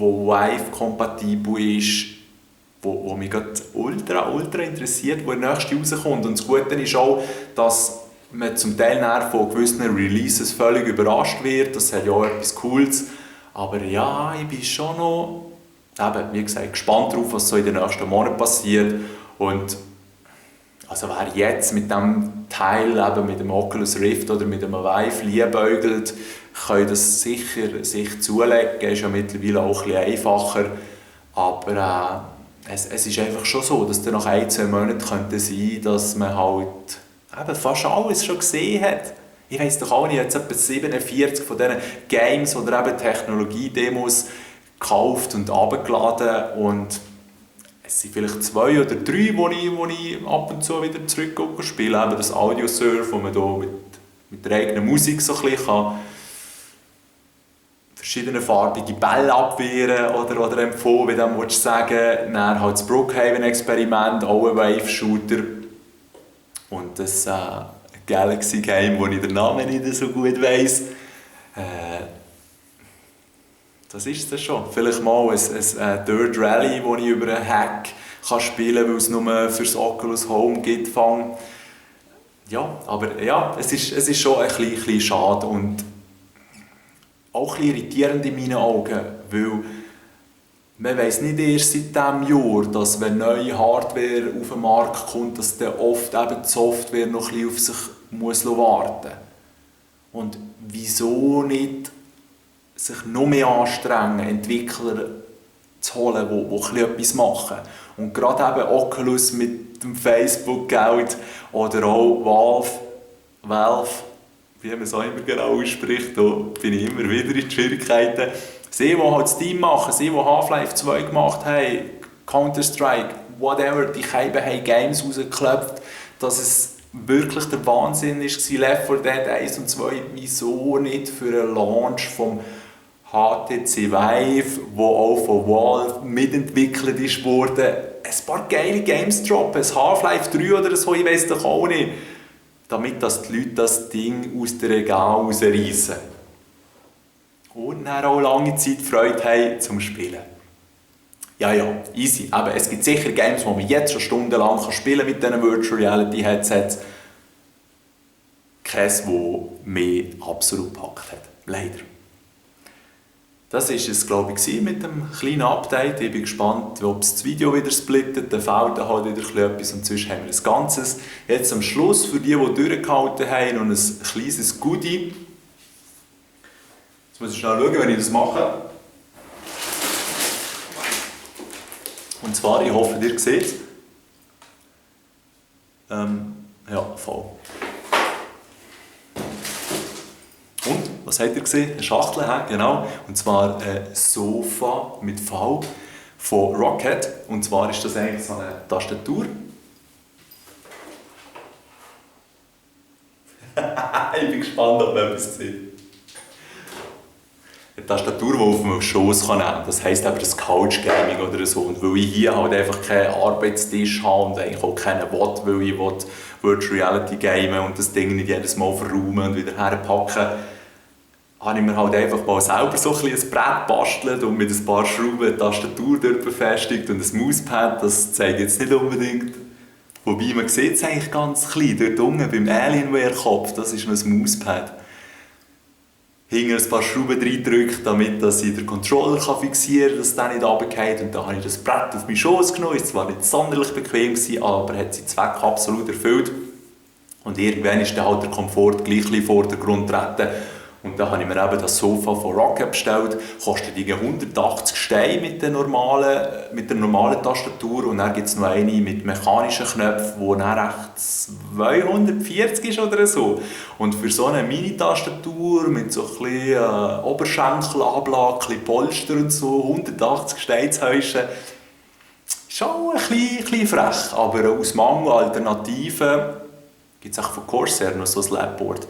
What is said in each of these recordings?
wo Wife-kompatibel ist, wo mich gerade ultra interessiert, wo der nächste rauskommt. Und das Gute ist auch, dass man zum Teil von gewissen Releases völlig überrascht wird. Das hat ja auch etwas Cooles. Aber ja, ich bin schon noch, eben, wie gesagt, gespannt darauf, was so in den nächsten Monaten passiert. Und also wer jetzt mit dem Teil, eben mit dem Oculus Rift oder mit dem Vive liebäugelt, kann das sicher sich zulegen. Ist ja mittlerweile auch ein bisschen einfacher. Aber es ist einfach schon so, dass dann nach 1-2 Monaten könnte sein, dass man halt eben fast alles schon gesehen hat. Ich weiss doch auch nicht, jetzt etwa 47 von diesen Games oder eben Technologie-Demos gekauft und heruntergeladen. Und es sind vielleicht 2 oder 3, wo ich ab und zu wieder zurück spiele. Eben das Audiosurf, wo man da mit der eigenen Musik so ein bisschen verschiedene farbige Bälle abwehren oder empfohlen, wie du das sagen willst. Dann halt das Brookhaven-Experiment, auch ein Wave-Shooter. Und das Galaxy-Game, wo ich den Namen nicht so gut weiss. Das ist es schon. Vielleicht mal ein Dirt Rally, das ich über einen Hack spielen kann, weil es nur für das Oculus Home gibt. Ja, aber ja, es ist schon ein bisschen schade und auch ein bisschen irritierend in meinen Augen, weil man weiss nicht erst seit diesem Jahr, dass wenn neue Hardware auf den Markt kommt, dass dann oft eben die Software noch ein bisschen auf sich warten muss. Und wieso nicht sich noch mehr anstrengen, Entwickler zu holen, die etwas machen. Und gerade eben Oculus mit dem Facebook-Geld oder auch Valve, wie man es auch immer genau ausspricht, da bin ich immer wieder in die Schwierigkeiten. Sie, die halt Steam machen, sie, die Half-Life 2 gemacht haben, Counter-Strike, whatever, die haben Games rausgeklopft, dass es wirklich der Wahnsinn war, Left 4 Dead 1 und 2, wieso nicht für einen Launch vom HTC Vive, wo auch von Valve mitentwickelt wurde, ein paar geile Games droppen, ein Half-Life 3 oder so, ich weiss doch auch nicht, damit dass die Leute das Ding aus dem Regal rausreißen. Und dann auch lange Zeit Freude haben zum Spielen. Ja, easy. Aber es gibt sicher Games, die man jetzt schon stundenlang spielen kann mit diesen Virtual Reality Headsets. Keines, das mich absolut gepackt hat. Leider. Das war es, glaube ich, mit dem kleinen Update. Ich bin gespannt, ob es das Video wieder splittet, dann fehlt halt wieder etwas und sonst haben wir ein Ganzes. Jetzt am Schluss, für die durchgehalten haben, noch ein kleines Goodie. Jetzt muss ich schnell schauen, wenn ich das mache. Und zwar, ich hoffe, ihr seht es. Ja, voll. Und, was habt ihr gesehen? Eine Schachtel, genau. Und zwar ein Sofa mit V von Rocket. Und zwar ist das eigentlich so eine Tastatur. Ich bin gespannt, ob man etwas sieht. Eine Tastatur, die auf dem Schoss nehmen kann. Das heisst aber das Couch Gaming oder so. Und weil ich hier halt einfach keinen Arbeitstisch habe und eigentlich auch keinen will, weil ich Virtual Reality gamen und das Ding nicht jedes Mal verräumen und wieder herpacken, habe ich mir halt einfach mal selber so ein Brett bastelt und mit ein paar Schrauben eine Tastatur dort befestigt und ein Mauspad. Das zeige ich jetzt nicht unbedingt. Wobei man sieht es eigentlich ganz klein, dort unten beim Alienware-Kopf, das ist noch ein Mauspad. Hinter ein paar Schrauben reindrückt, damit ich den Controller fixieren kann, dass der nicht runterfällt. Und dann habe ich das Brett auf meinen Schoss genommen. Es war nicht sonderlich bequem, aber hat seinen Zweck absolut erfüllt. Und irgendwann ist dann halt der Komfort gleich in den Vordergrund getreten. Und dann habe ich mir eben das Sofa von Rocket bestellt. Kostet 180 Steine mit der normalen Tastatur. Und dann gibt es noch eine mit mechanischen Knöpfen, die dann echt 240 ist oder so. Und für so eine Mini-Tastatur mit so ein bisschen Oberschenkelablage, ein bisschen Polster und so, 180 Steine zu heischen, schon ein bisschen frech. Aber aus Mangel Alternativen gibt es auch von Corsair noch so ein Labboard.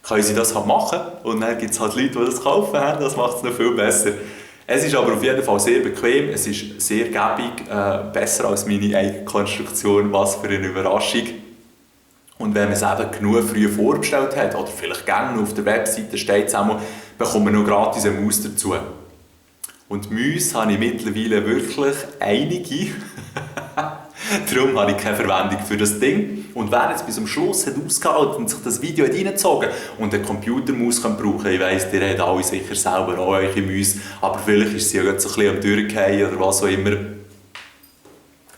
Können sie das halt machen und dann gibt es halt Leute, die das kaufen haben, das macht es noch viel besser. Es ist aber auf jeden Fall sehr bequem, es ist sehr gäbig, besser als meine eigene Konstruktion, was für eine Überraschung. Und wenn man es eben genug früh vorbestellt hat, oder vielleicht gerne auf der Webseite steht es einmal, bekommt man noch gratis eine Maus dazu. Und Mäuse habe ich mittlerweile wirklich einige. Darum habe ich keine Verwendung für das Ding. Und wer jetzt bis zum Schluss hat ausgehalten und sich das Video reingezogen und eine Computermaus brauchen kann, ich weiss, ihr habt alle sicher selber auch eure Mäuse, aber vielleicht ist sie ja jetzt so ein bisschen am Durchgehen oder was auch immer.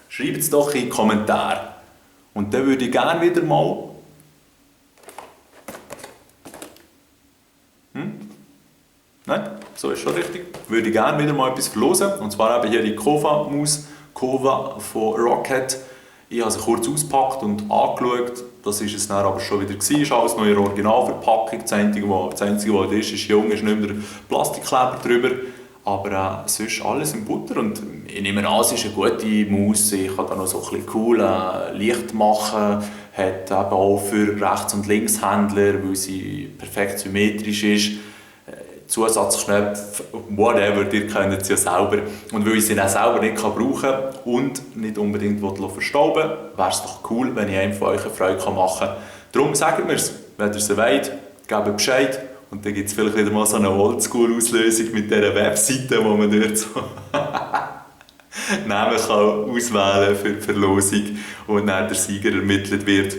Schreibt es doch in die Kommentare. Und dann würde ich gerne wieder mal... Nein, so ist schon richtig. Würde ich gerne wieder mal etwas verlosen. Und zwar eben hier die Kova-Maus, Kova von Rocket. Ich habe sie kurz ausgepackt und angeschaut. Das war es dann aber schon wieder. Es ist alles noch in der Originalverpackung. Das Einzige, was ist jung, ist nicht mehr der Plastikkleber drüber. Aber sonst alles in Butter. Und ich nehme an, es ist eine gute Maus. Ich kann da noch so ein bisschen cool Licht machen. Hat eben auch für Rechts- und Linkshändler, weil sie perfekt symmetrisch ist. Zusatzknöpfe, whatever, ihr könnt es ja selber. Und weil ich sie dann selber nicht brauchen kann und nicht unbedingt verstauben will, wäre es doch cool, wenn ich einem von euch eine Freude machen kann. Darum sagt mir es, wenn ihr es wollt, gebt Bescheid. Und dann gibt es vielleicht wieder mal so eine Oldschool-Auslösung mit dieser Webseite, wo man dort so Namen kann auswählen für die Verlosung und dann der Sieger ermittelt wird.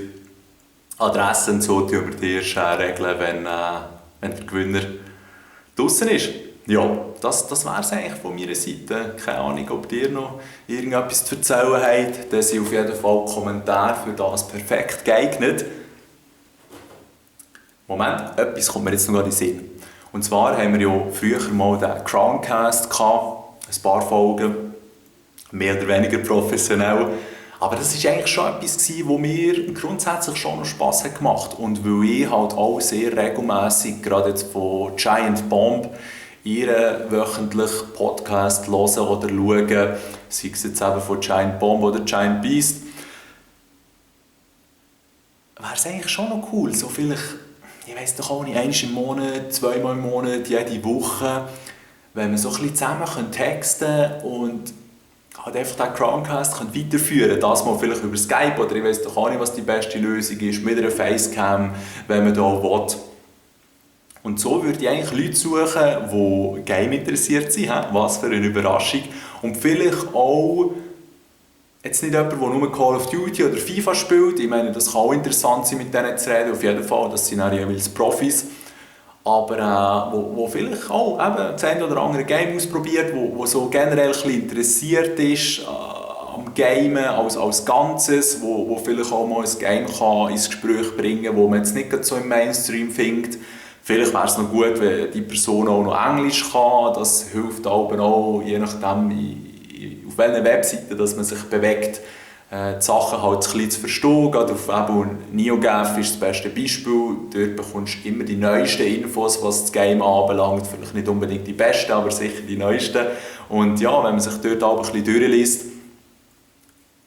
Adressen so tun wir die erst regeln, wenn der Gewinner draussen ist. Ja, das wäre es eigentlich von meiner Seite. Keine Ahnung, ob ihr noch irgendetwas zu erzählen habt. Dann sind auf jeden Fall Kommentare für das perfekt geeignet. Moment, etwas kommt mir jetzt noch in den Sinn. Und zwar haben wir ja früher mal den Crowncast gehabt, ein paar Folgen, mehr oder weniger professionell. Aber das war eigentlich schon etwas, was mir grundsätzlich schon noch Spass hat gemacht. Und weil ich halt auch sehr regelmässig, gerade jetzt von Giant Bomb, ihren wöchentlichen Podcast hören oder schauen, sei es jetzt eben von Giant Bomb oder Giant Beast, wäre es eigentlich schon noch cool, so vielleicht, ich weiss doch auch nicht, einmal im Monat, zweimal im Monat, jede Woche, wenn wir so ein bisschen zusammen texten können und halt einfach den Crowncast weiterführen können. Das mal vielleicht über Skype oder ich weiss doch auch nicht, was die beste Lösung ist, mit einer Facecam, wenn man da will. Und so würde ich eigentlich Leute suchen, die Game interessiert sind. Was für eine Überraschung. Und vielleicht auch jetzt nicht jemand, der nur Call of Duty oder FIFA spielt. Ich meine, das kann auch interessant sein, mit denen zu reden. Auf jeden Fall, das sind dann jeweils Profis. Aber wo vielleicht auch eben das eine oder andere Game ausprobiert, wo so generell ein bisschen interessiert ist am Gamen als Ganzes, wo vielleicht auch mal ein Game kann ins Gespräch bringen kann, wo man jetzt nicht so im Mainstream findet. Vielleicht wäre es noch gut, wenn die Person auch noch Englisch kann. Das hilft auch, je nachdem, auf welchen Webseiten dass man sich bewegt, die Sachen halt ein bisschen zu verstehen. Gerade auf NeoGAF ist das beste Beispiel. Dort bekommst du immer die neuesten Infos, was das Game anbelangt. Vielleicht nicht unbedingt die besten, aber sicher die neuesten. Und ja, wenn man sich dort auch ein bisschen durchliest,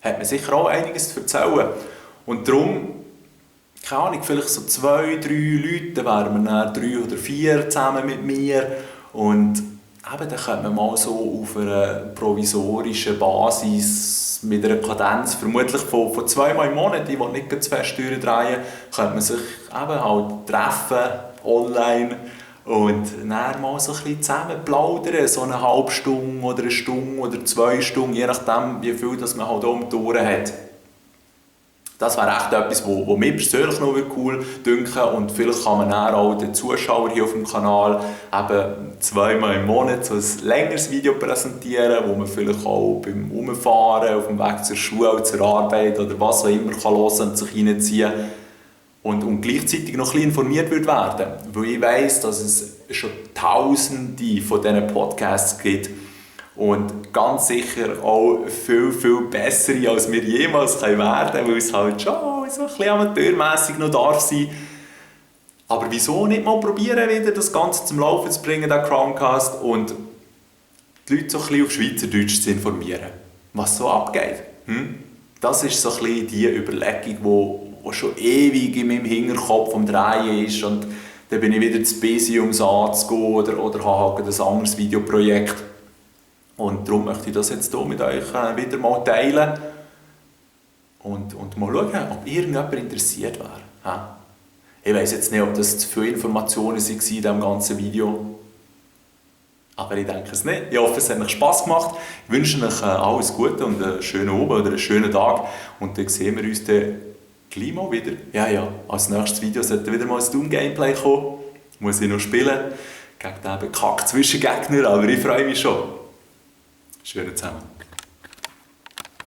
hat man sicher auch einiges zu erzählen. Und darum, keine Ahnung, vielleicht so 2, 3 Leute, dann wären wir dann 3 oder 4 zusammen mit mir. Und eben, dann könnte man mal so auf einer provisorischen Basis mit einer Kadenz, vermutlich von 2 Mal im Monat, die nicht zu fest durchdrehen, könnte man sich eben halt treffen, online, und dann mal so ein bisschen zusammen plaudern, so eine halbe Stunde oder eine Stunde oder 2 Stunden, je nachdem, wie viel das man halt um die Ohren hat. Das wäre echt etwas, was mir persönlich noch cool dünken, und vielleicht kann man dann auch den Zuschauern hier auf dem Kanal eben 2 Mal im Monat so ein längeres Video präsentieren, wo man vielleicht auch beim Umfahren, auf dem Weg zur Schule, zur Arbeit oder was auch immer kann hören und sich reinziehen und gleichzeitig noch ein bisschen informiert wird werden. Weil ich weiss, dass es schon Tausende von diesen Podcasts gibt, und ganz sicher auch viel, viel bessere, als wir jemals werden können, weil es halt schon so ein bisschen amateurmässig noch darf sein. Aber wieso nicht mal probieren, wieder das Ganze zum Laufen zu bringen, den Crowncast, und die Leute so ein bisschen auf Schweizerdeutsch zu informieren, was so abgeht. Das ist so ein bisschen die Überlegung, die schon ewig in meinem Hinterkopf am Drehen ist, und dann bin ich wieder zu busy, um es anzugehen, oder habe halt ein anderes Videoprojekt. Und darum möchte ich das jetzt hier mit euch wieder mal teilen und mal schauen, ob irgendjemand interessiert wäre. Ich weiss jetzt nicht, ob das zu viele Informationen waren in diesem ganzen Video. Aber ich denke es nicht. Ich hoffe, es hat euch Spass gemacht. Ich wünsche euch alles Gute und einen schönen Abend oder einen schönen Tag. Und dann sehen wir uns dann gleich mal wieder. Ja, als nächstes Video sollte wieder mal ein Doom-Gameplay kommen. Muss ich noch spielen. Gegen den bekackt Zwischengegner, aber ich freue mich schon. Schönen zusammen.